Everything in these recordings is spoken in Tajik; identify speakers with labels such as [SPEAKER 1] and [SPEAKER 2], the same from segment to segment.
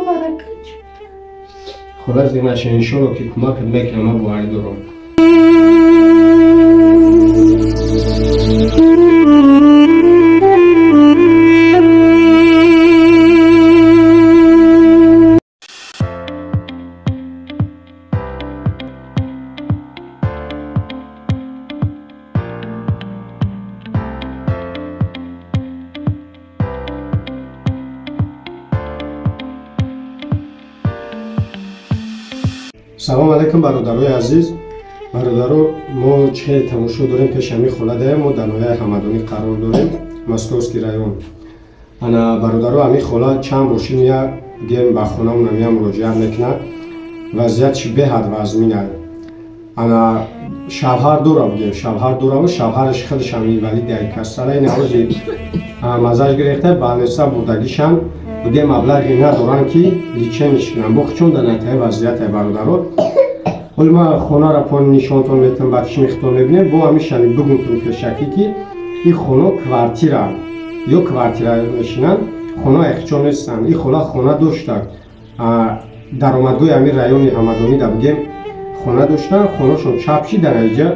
[SPEAKER 1] Баракат.
[SPEAKER 2] Хола зиқ нашед, иншолло ки кӯмакат мекунам, ман боварӣ дорам. Салом алейкум, бародарои азиз. Бародаро, мо чӣ хеле тамошо дорем пеши ҳамин хола даем, мо дар ноҳияи Ҳамадонӣ қарор дорем, Московский район. Ана бародаро, ҳамин хола чанд бор шид меяд, гем ба хонамон меяд, муроҷиат мекунад. Вазъиятш беҳад вазмин аст. Ана шавҳар дора, бигем, шавҳар дораву шавҳараш худаш ҳам инвалид ай, касала ин ҳози маззаш гирифта, больница бурдагишанд, бигем маблағе надоранд ки лечение кунанд. Бо чун дар натиҷаи вазъияте бародаро. Ҳоло ман хонаро пон нишонтон метавонам, ба чишми худтон мебинем. Бо ҳамишани бигумтон пешакӣ ки ин хона квартира ё квартира мешинанд, хона ихчо нестанд. Ин хола хона дошта, даромадгоҳи ҳамин райони Ҳамадонӣ да бигем хона доштанд, хонашон чап шид, дар натиҷа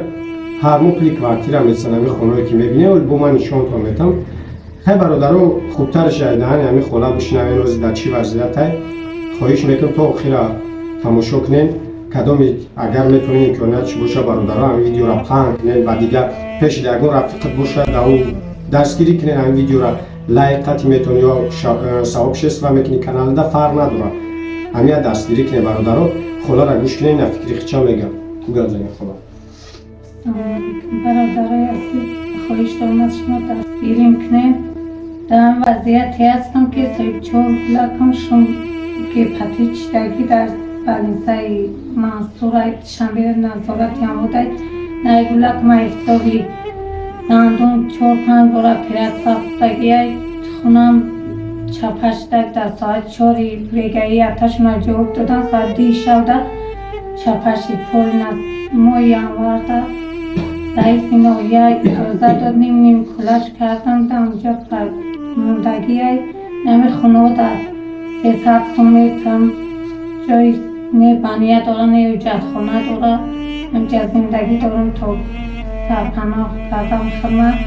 [SPEAKER 2] ҳар моҳ пули квартира месананд. Ҳамин хонаое ки мебинем, бо ман нишонтон метавонам. Хай бародаро, хубтараш айдаҳани ҳамин хола бишнавем, ози дар чӣ вазъиятай. Хоҳиш мекунам то охира тамошо кунед. Кадоме агар метавонед имконият чӣ боша, бародаро, ҳамин видеоро паҳн кунед ва дигар пеши ягон рафиқат бошад, дар ӯ дастгирӣ кунед, ҳамин видеоро лайк қатӣ метавонед ё сообщество мекунед каналда, фарқ надорад. Ҳамин дастгирӣ кунед бародаро, холаро гӯш кунед, на фикри хича мегам. Гап занед хола.
[SPEAKER 1] Салом алейкум бародарои азиз, хоҳиш дорам аз шумо дастгирӣ кунед. Дар ҳам вазъияте ҳастам ки соҳибчор гулакам шум гепатит шидагӣ дар больницаи Мансура Душанбе назорати ҳамудай. Най гулакма ҳисоби дандон 4-5 бор оператсия худагиай, хунам чапа шидаг, дар соати 4 бегаи аташона ҷавоб додан, соати 2 шавда чапа шид. Полина моҳи январда раиси ноҳия иҷоза дод, ним ним кулаш кардам, дар онҷо мондагиай. Нами хонаҳо дар 300 сум метам, ҷои не бания дора, не ҳуҷҷатхона дора. Ҳамҷа зиндагӣ дорам то сарпаноҳ кардам хидмат,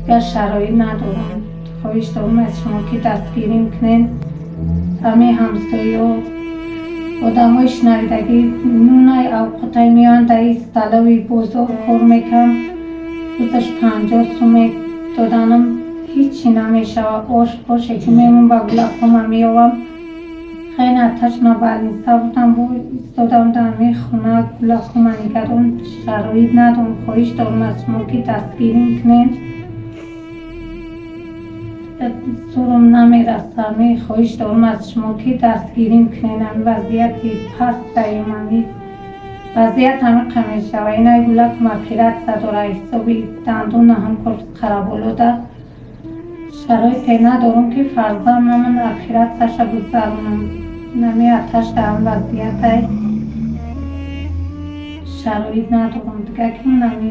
[SPEAKER 1] дигар шароит надорам. Хоҳиш дорам аз шумо ки дастгирӣ кунед. Ҳамин ҳамсоё одамои шунавидагӣ нунай авқотай меоянд, дар столови бозор кор мекунам, рӯзаш 50 сум доданам, ҳичи намешавад. Ош поше ки мемон ба гулакҳома меовам. Хеле аташна больница будам, бо истодам дар ҳамин хона, гулакҳома нигарон, шароит надорам. Хоҳиш дорам аз шумо ки дастгирӣ кунед. Зурам намерасад. Хоҳиш дорам аз шумо ки дастгирӣ кунед. Ҳамин вазъияти паст даем, ҳамин вазъият ҳамин мешавад. Инай гулакам оператсия дора, ҳисоби дандон ҳам кор қараболода. Шароите надорам ки фарзандамон оператсияша гузаронам. Нами аташ дар ҳамин вазъиятай шароит надорам. Дигар ки нами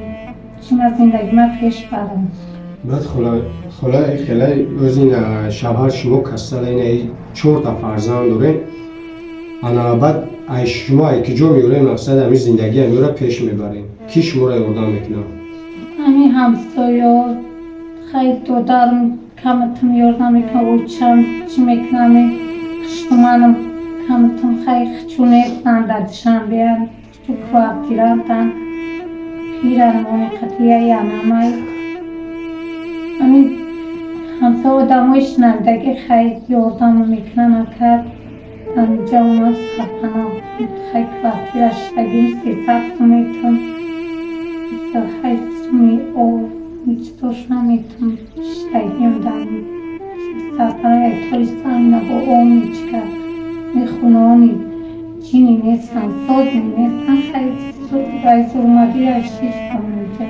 [SPEAKER 1] чима зиндагима пеш барам.
[SPEAKER 2] Баъд хола хеле ӯзин шавҳар шумо касала, ина 4та фарзанд дорем. Ана баъд ай шумо ай киҷо меорем, мақсад ҳамин зиндагӣ ҳамиро пеш мебарем. Ки шуморо ёрдам мекунад?
[SPEAKER 1] Ҳамин ҳамсоё, хай додарам каматам ёрдам мекунад, очам чӣ мекунам, хуштуманам каматам, хай хичу нестанд дар Душанбеам, хичу квартирантанд, пирам они қатияи анамай. Ҳамин ҳамсоя одамои шунавидагӣ хай ёрдам мекунанд, акар ҳаминҷа омад сарпаноҳ, хай квартира шидагим 300 сум метавон, 28 суми об чизош наметавон, шидагим дар сарпаноҳ як тори самина бо об мечика. Мехонаони чини нестанд, созми нестанд, хай райзурмадӣ шиштам инҷа.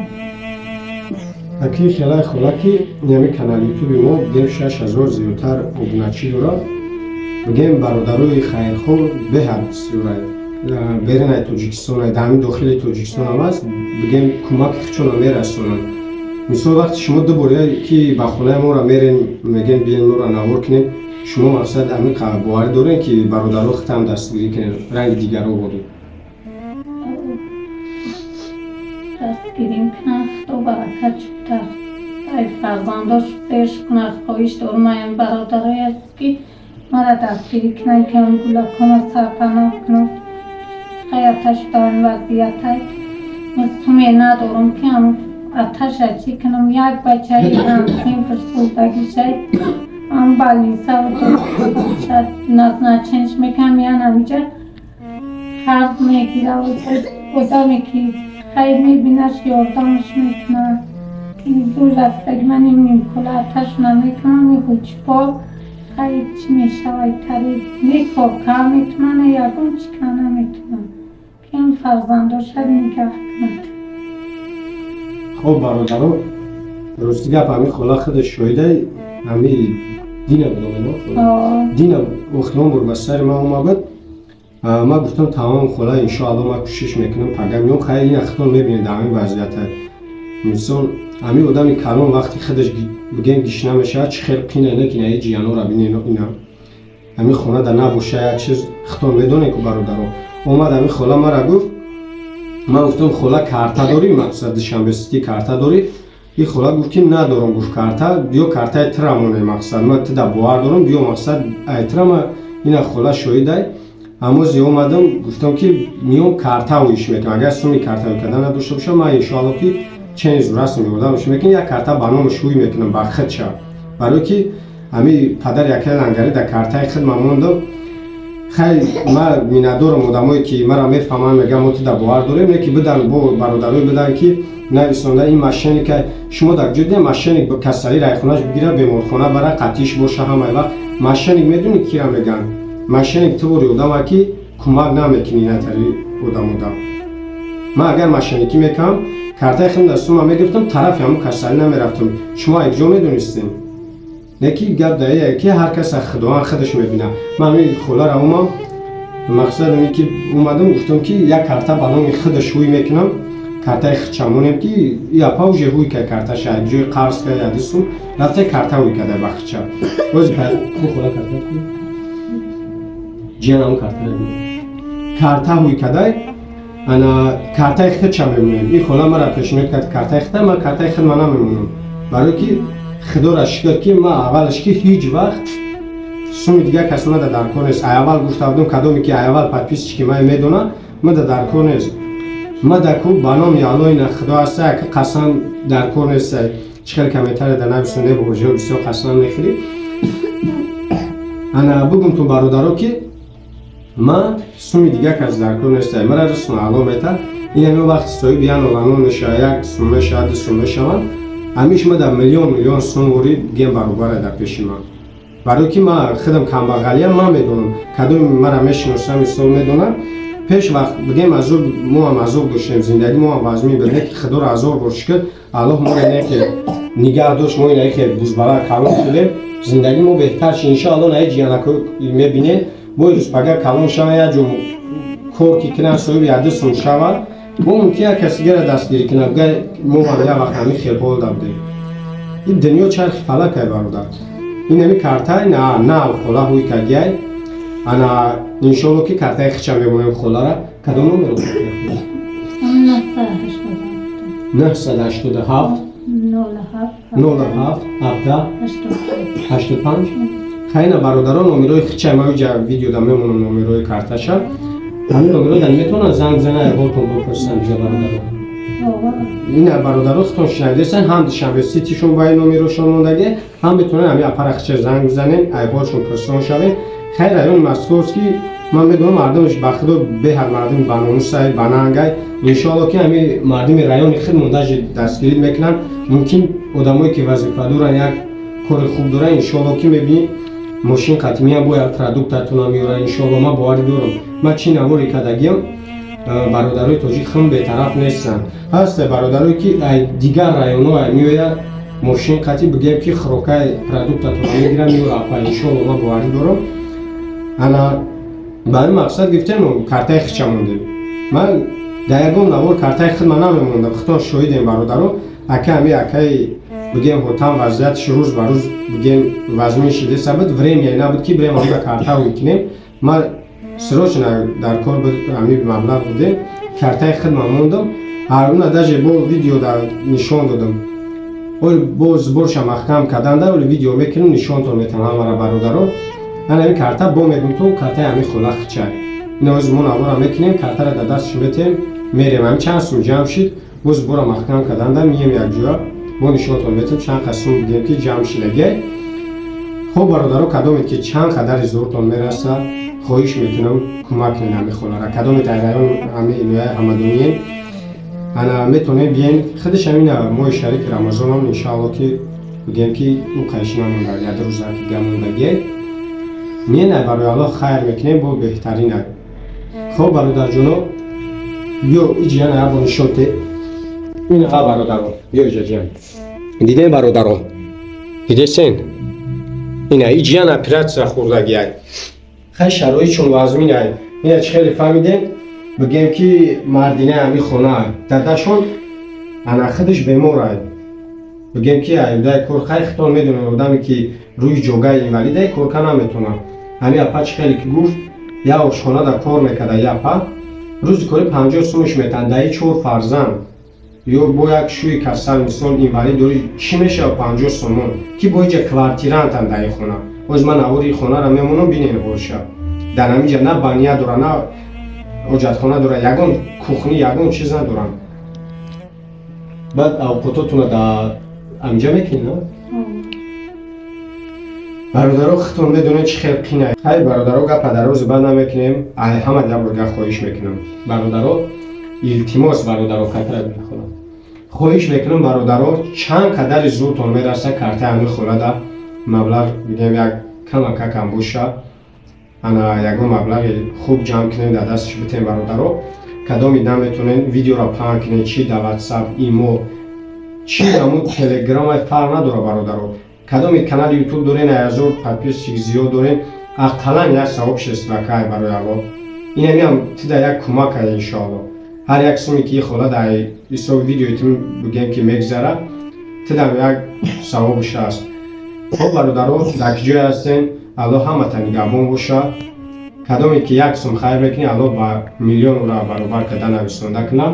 [SPEAKER 2] Аки хелай хола ки ҳамин канали ютуби мо бигем 6000 зиёдтар обуначӣ дорад. Бигем бародарои хайрхоҳ беҳад бисёрай. Берин ай Тоҷикистон, ай дар ҳамин дохили Тоҷикистон ҳам аст, бигем кӯмаки худшонро мерасонанд. Мисол вақти шумо ду бор ки ба хонаи моро мерем, мегем биен моро навор кунем, Шумо мақсад ҳамин боварӣ дорем ки бародаро хитам дастгирӣ кунед, ранги дигаро борӣ?
[SPEAKER 1] Дастгирӣ кунанд, худо баракат шудтар. Ай фарзандош сер кунад, хоҳиш дорам ай бародарое аст ки мара дастгирӣ кунанд, ки ҳам гулакома сарпаноҳ кунам. Хаяташ дар ин вазъиятай суме надорам ки ҳам аташа чӣ кунам. Як бачаи ҳамсинф сӯзагишай ам больница назначенш мекунам, ян ҳамиҷа қарз мегира, одаме ки хайр мебинаш ёрдамаш мекунад. Зур рафтаги ман ин нимкола аташ намекунам, ҳуҷпо хайр чӣ мешавад, тари не кор кар метунам, не ягон чӣ кар наметунам ки ам фарзандоша нигаҳ кунад.
[SPEAKER 2] Хоб бародаро, рости гап ҳамин хола худаш шоҳидай, ҳами дина будам, дина охирон бор ба сари ман омад. Ман гуфтам тамом хола, иншоалло ман кӯшиш мекунам пага меом. Хайр ина худтон мебинед дар ҳамин вазъията. Мисол ҳамин одами калон вақти худаш бигем гишна мешавад, чӣ хел қина не ки наи ҷиянора бинед, ина ҳамин хона да набоша як чиз худтон медонед ку бародаро. Омад ҳамин хола мара гуфт, ман гуфтам хола карта дорӣ, мақсад Душанбе Сити карта дорӣ? И хола гуфт ки надорам, гуфт карта, биё картаи тира монем, мақсад ман тида бовар дорам, биё мақсад ай тира ма. Ина хола шоҳидай. Амози омадам гуфтам ки миём карта ӯиш мекунам, агар суми карта ӯй карда надошта бошам, ман иншоалло ки чен зурасм ёрдамш мекунам, як карта ба номаш ӯй мекунам ба худша, барое ки ҳами падар якай лангари дар картаи худ ман мондам. Хай ман миннатдорам одамое ки мара мефаҳманд, мегӯянд мо тида бовар дорем, не ки бидан бо бародарое бидан ки нависонда ин мошенника. Шумо дар ҷо дидем мошенник касалӣ райхонаш бигира, беморхона бара, қатиш боша ҳамаи вақт. Мошенник медонӣ кира мегӯянд? Мошенник ту бори одама ки кӯмак намекунӣ натари одам. Ман агар мошенникӣ мекунам, картаи худам дар сума мегирифтам, тарафи ҳамун касалӣ намерафтам. Шумо якҷо медонистем? Не ки гап дар ие ки ҳар кас худованд худаш мебинад. Ман ҳамин холара омам, мақсад ҳамин ки омадам гуфтам ки як карта ба номи худаш ҳуй мекунам, картаи худча монем ки япа уже ҳуй кай карташа як ҷои қарз кай яди сум рафта карта ҳуй кадай ба худча. Бози хола карта ҷиян ҳамун карта карта ҳуй кадай, ана картаи худча мемонем. Ин хола мара пешниҳод кард картаи худа, ман картаи худ ма намемонам, барое ки худоро шукр ки ман аввалаш ки ҳеҷ вақт суми дигар кас мада дар кор нест. Ай аввал гуфта будам, кадоме ки ай аввал подписчики ман медона, мада дар кор нест. Ма дар ку ба номи Аллоҳ ина худо ҳаста, яке қасам дар кор нест. Чӣ хел комментария дар нависонде бо ҷо бисёр қасам мехӯрӣ. Ана бугум ту бародаро ки ман суми дигар кас дар кор нест. Мара рисм Аллоҳ мета. Ин ҳамин вақт соҳиби як ноланон мешавад, як сум мешавад, ду сум мешаванд. Ҳамиш ма дар миллион миллион сум ворид гем баробара дар пеши ман. Барое ки ман худам камбағалиям, ман медонам, кадоми мара мешиносам, мисол медонам. Пеш вақт бигем азоб, мо ҳам азоб доштем, зиндагӣ мо ҳам вазмин буд, не ки худоро ҳазор бор шукр, Аллоҳ моро не ки нигаҳ дошт, мо ина ки бузбаланд калон шудем, зиндагӣ мо беҳтар шуд. Иншоалло наи ҷиянако мебинед, бо рӯз пага калон шаванд, як ҷо кор ки кунанд, соҳиби яду сум шаванд, бо мумкин як каси дигара дастгирӣ кунад, бигӯяд мо ҳам як вақт ҳамин хелҳол да будем. Ин дунё чархи фалакай бародар. Ин ҳами карта на нав хола ҳуй кагиай. Ана иншоалло ки картаи хича мемонем холара. Кадом номеро? 987 07 17 85. Хайна бародаро номерои хича ма ҷа видеода мемонам номерои карташа. Ҳамин номеро дар метавонанд занг бизананд, ҳолтон бипурсанд дига бародаро. Ина бародаро худтон шунавидастанд, ҳам Душанбе Ситишон ба ин номерошон мондагӣ, ҳам метавонанд ҳамин аппара хича занг бизанед, айҳолшон пурсон шавед. Хайр райони Московский ман медонам мардумаш ба худо беҳад мардуми баномусай, банангай. Иншоалло ки ҳамин мардуми райони худмон даже дастгирӣ мекунанд. Мумкин одамое ки вазифа доранд, як кори хуб доранд, иншоалло ки мебинӣ мошин қатимиям бо як продуктатона меоранд. Иншоалло ман боварӣ дорам. Ман чӣ навори кардагиам, бародарои тоҷик хун бетараф нестанд. Ҳаст бародарое ки ай дигар районҳо меояд мошин қатӣ, бигӯем ки хӯрокаи продуктатона мегиранд, меоранд апа. Иншоалло ман боварӣ дорам. Ана ба ин мақсад гирифтем картаи хича мондем. Ман дар ягон навор картаи худ ман намемондам, худтон шоҳидем бародаро. Ака ҳами акаи бигӯем ҳотам вазъияташ рӯз ба рӯз бигем вазмин шидеса буд, время набуд ки бирем ҳамда карта кунем. Ма срочно дар кор буд, ҳамин маблағ будем, картаи хидма мондам. Ҳаруна даже бо видео дар нишон додам. Оли бо сборша маҳкам карданда, оли видео мекунем, нишонтон метам ҳамара бародаро. Ана ҳамин карта бо мегум ту картаи ҳамин хола хичай. Ина оз мо навора мекунем, картара дар дастш метем, мерем. Ҳамин чанд сум ҷамъ шид, бо сбора маҳкам карданда мием якҷоя, бо нишонтон метем чанд қад сум бидем ки ҷамъ шидагиай. Хоб бародаро, кадомед ки чанд қадари зӯртон мераса, хоҳиш мекунам кӯмак кунед ҳамин холара. Кадомед ай район ҳамин вилояи Ҳамадониен, ана метавонем биен худаш ҳамина моҳи шарифи Рамазонам иншаалло ки бигем ки ӯ қайши намонда, як рӯза ки гамондагиай. Миен барои Аллоҳ хайр мекунем, бо беҳтарин. Хоб бародарҷоно, биё иҷияна як бор нишон те. Ин ға бародаро, биё иҷа ҷиян. Дидем бародаро, дидесен? Ина иҷиян оператсия хӯрдагиай. Хай шароитшон вазминай. Ина чӣ хеле фаҳмидем, бигем ки мардинаи ҳамин хона дадашон ана худаш беморай. Бигем ки аюдаи кор хай хитон медонед, одаме ки рӯи ҷогаи инвалидай корка наметонад. Ҳамин апа чӣ хеле ки гуфт, я ошхона дар кор мекарда, я апа рӯзи кори 50 сумаш метан, даи 4 фарзанд ё бо як шӯи касал мисол инвалид дори, чӣ мешавад 50 сомон? Ки бо иҷа квартирантан даи хона. Боз ман навори хонара мемонам, бинем боша. Дар ҳаминҷа на бания дора, на ҳоҷатхона дора, ягон кухни, ягон чиз надорам. Баъд авқототуна дар ҳаминҷа мекунед, на? Бародаро, худтон медонед чӣ хел қинай. Хай бародаро, гапа дарози бад намекунем, ай ҳама як бор гап хоҳиш мекунам. Бародаро, илтимос бародаро, картара бихонам. Хоҳиш мекунам бародаро, чанд қадари зӯртон мераса картаи ҳамин хонада маблағ бигем як камакакам боша, ана ягон маблағи хуб ҷамъ кунем, дар дастш битем бародаро. Кадоми наметонем видеоро паҳн кунем, чи дар ватсап, имо, чи ҳамун телеграмай фарқ надора бародаро. Кадоми канали ютуб дорен, 1000 подписчик зиёд дорен, ақаллан як савоб шестакай барои Аллоҳ. Инамиам тида як кӯмакай иншоаллоҳ. Ҳар як суме ки хола дар ҳисоби видеои ту бигем ки мегзара, тидам як савобш аст. Хоб бародаро, дар ки ҷое ҳастем, Аллоҳ ҳамата нигаҳбон боша. Кадоме ки як сум хайр мекунӣ, Аллоҳ ба миллион ӯро баробар карда нависонда кунад.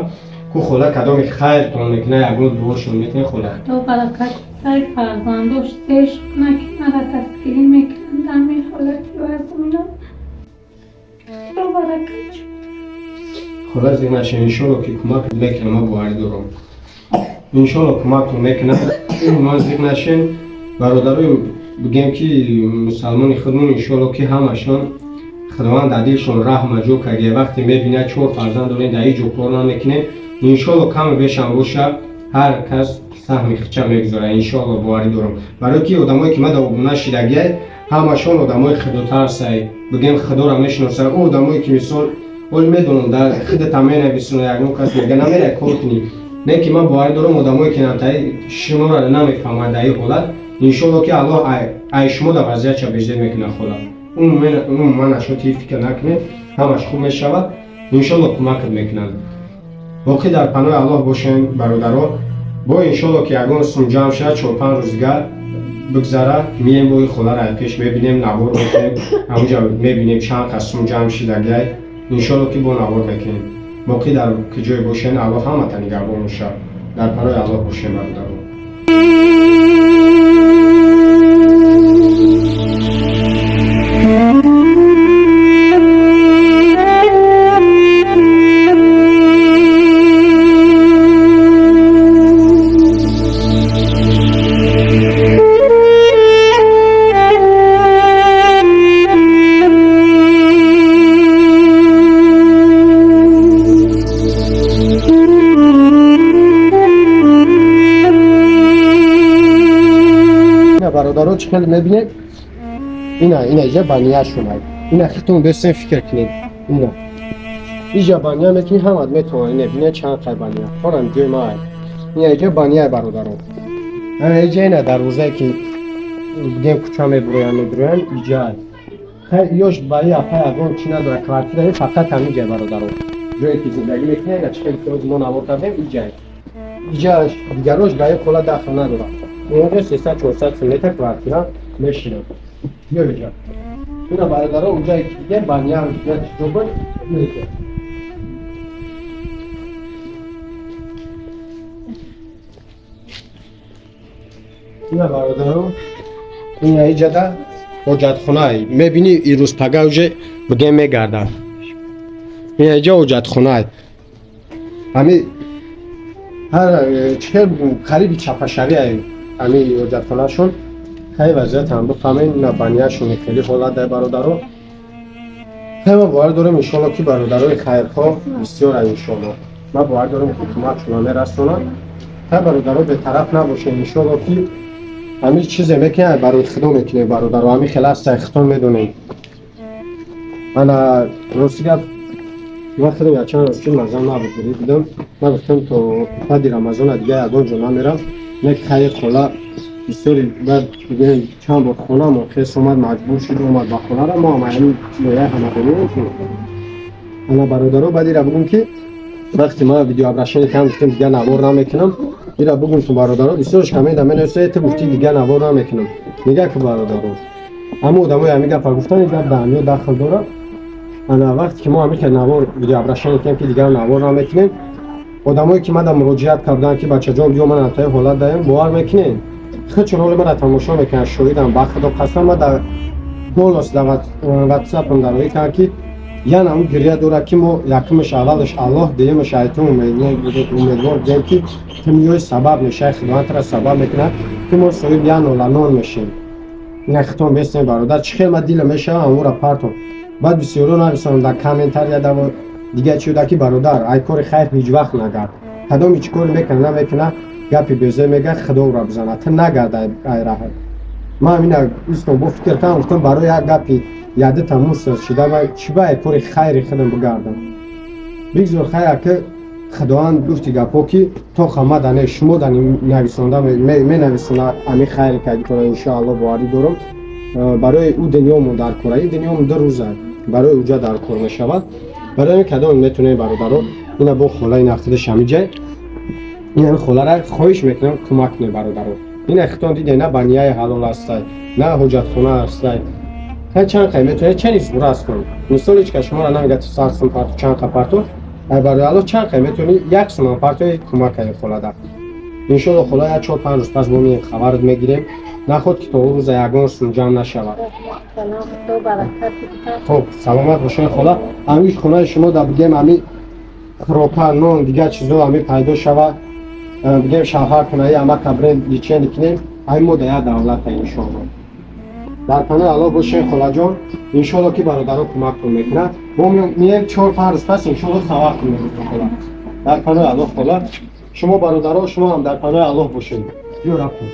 [SPEAKER 2] Ку хола кадоме хайртон мекуна, ягон дуошон мекунӣ хола.
[SPEAKER 1] Худо баракат дай фарзандош зеш куна ки мара дастгирӣ мекунанд дар ҳамин ҳолати вазмина. Худо баракат.
[SPEAKER 2] Хола зиқ нашед, иншоалло ки кӯмак мекунам, ман боварӣ дорам. Иншоалло кӯмактон мекунам, ман зиқ нашед. Бародарои бигем ки мусалмони худмон иншоалло ки ҳамашон Худованд дар дилшон раҳма ҷо кард. Вақте мебинад 4 фарзанд дорем, дар ҳеҷ ҷо кор намекунем, иншоалло каму бешам боша, ҳар кас саҳми хича мегузорад, иншоалло боварӣ дорам. Барои ки одамое ки ман дар обуна шидагиай, ҳамашон одамои худотарсай, бигем худоро мешиносай. Ӯ одамое ки мисол оли медонам дар худата менависона, ягон кас мега намерай кор кунӣ. Не ки ман боварӣ дорам одамое ки намтаи шуморо намефаҳманд дар ин ҳолат, иншоалло ки Аллоҳ ай шумо дар вазъиятша беҷдед мекунад хола. Умуман нашоти фикр накунед, ҳамаш хуб мешавад, иншоалло кӯмакат мекунанд. Боқӣ дар паноҳи Аллоҳ бошем бародаро. Бо иншоалло ки ягон сум ҷамъ шавад, 4-5 рӯз дигар бигзара, мием бои холаро пеш мебинем, навор мекунем, ҳамунҷа мебинем чанд қад сум ҷамъ шидагиай, иншоалло ки бо навор мекунем. Боқӣ дар ки ҷое бошен, Аллоҳ ҳамата нигаҳбон бошад. Дар паноҳи Аллоҳ бошем бародаро. Бародаро, чӣ хеле мебинед, ина ина иҷа бания шумай. Ина хитон бесен фикр кунед. Ина иҷа бания мекунӣ, ҳамат метавонад. Ина бинед чанд қай бания. Торам ҷои ма. Ина иҷа бания бародаро. Ана иҷа ина дарвозае ки бигем кӯча мебуроянд, мебуроянд иҷа. Хай ёш ба и апа ягон чӣ надора, квартира фақат ҳамин ҷай бародаро. Ҷое ки зиндагӣ мекунед, ина чӣ хеле ки ҳозир мо навор кардем, иҷа. Иҷа дигарош ба и хола дахл надорад. Инҷо 300-400 сум мета квартира мешинад. Биё инҷа. Ина бародаро уҷае ки дидем баня я чизо буд, меҷа. Ина бародаро, ина иҷада ҳоҷатхонае. Мебинӣ ирӯз пага уже бигем мегардад. Ина иҷа ҳоҷатхонае. Ҳами ҳар чӣ қариби чапашавӣ ҳами ҳоҷатхонашон. Хеле вазъият ҳам бифаҳмем, ина банияшон хеле ҳолат дай бародаро. Хеле ма бовар дорем иншоалло ки бародарои хайрхоҳ бисёр иншоалло. Ма бовар дорем ки кӯмакшона мерасонанд. Хеле бародаро бетараф набошем иншоалло ки ҳамин чизе мекунем барои худо мекунем бародаро. Ҳамин хеле ҳаст худтон медонем. Ана рости гап ман худам якчанд рӯз чун мазам набуд будам. Ман гуфтам то баъди Рамазона дига ягон ҷо намерам. Не ки хайр хола бисёри баъд бигӯем чанд бор хонамон хес омад, маҷбур шуд омад ба хонара. Мо ҳам ҳамин нояи ҳамадонием. Ана бародаро баъд ира бигӯм ки вақте ман видеообращение кардам гуфтам дига навор намекунам. Ира бигӯм ту бародаро бисёрш коммента менависед, ту гуфтӣ дига навор намекунам. Нигаҳ ки бародаро, ҳама одамои ҳамин гапа гуфтан, ин гап ба ҳамиё дахл дорад. Ана вақте ки мо ҳамин хел навор видеообращение кардем ки дигар навор намекунем, одамое ки мада муроҷиат карданд ки бачаҷон биё ман ҳамтаи ҳолат даем, бовар мекунед? Худшон ҳоли мара тамошо мекунанд, шоҳидам. Ба худо қасам ма дар голос дар ватсапам дароӣ кардам ки ян ҳамун гиря дорад ки мо якумаш аввалаш Аллоҳ, дуюмаш айтум умедвор будем ки ту миёи сабаб мешавӣ, Худованд тура сабаб мекунад ки мо соҳиби як нола нон мешем. Ина хитон бестем бародар, чӣ хел ма дила мешавам ҳамура партом. Баъд бисёро нависонам дар комментария дар дига чӣ буда ки бародар, ай кори хайр ҳеҷ вақт нагард. Кадоми чӣ кори мекунад намекунад, гапи безе мега, худо ӯра бизанад, ту нагард ай раҳат. Ман ҳамина истом бо фикр кардам, гуфтам барои як гапи ядита муср шида ман чӣ ба ай кори хайри худам бигардам. Бигзор хайр ки Худованд гуфти гапҳо ки то хамада не шумо да нависонда менависона ами хайри кардитона иншоалло боварӣ дорам. Барои ӯ дунёмон дар кора, ин дунёмон ду рӯза барои уҷа дар кор мешавад. Барои ҳамин кадом метавонем бародаро, ина бо холаи нахудаш ҳамиҷай, ин ҳамин холара хоҳиш мекунам кӯмак кунед бародаро. Ина хитон диде на банияи ҳалол ҳастай, на ҳоҷатхона ҳастай. Хай чанд қай метавонед чанд зура астон. Мисол ҳеҷ кас шуморо намегӯяд ту 100 сум парту чанд қа парту. Ай барои Аллоҳ чанд қай метавонӣ як сумам партои кӯмак кунед холада. Иншоалло хола як 4-5 рӯз пас бо меем хабарат мегирем. Наход ки то он рӯза ягон сум ҷамъ нашавад. Хоб, саломат бошед хола. Ҳамин хонаи шумо да бигем ҳамин хӯрока, нон, дигар чизо ҳамин пайдо шавад. Бигем шавҳар кунаи ҳама кабрен личени кунем, ҳамин мо да як давлата иншоалло. Дар паноҳи Аллоҳ бошед холаҷон. Иншоалло ки бародаро кӯмактон мекунад. Мо меем 4-5 рӯз пас иншоалло хабар кунем хола. Дар паноҳи Аллоҳ хола. Шумо бародаро, шумо ҳам дар паноҳи Аллоҳ бошед. Биё рафтем.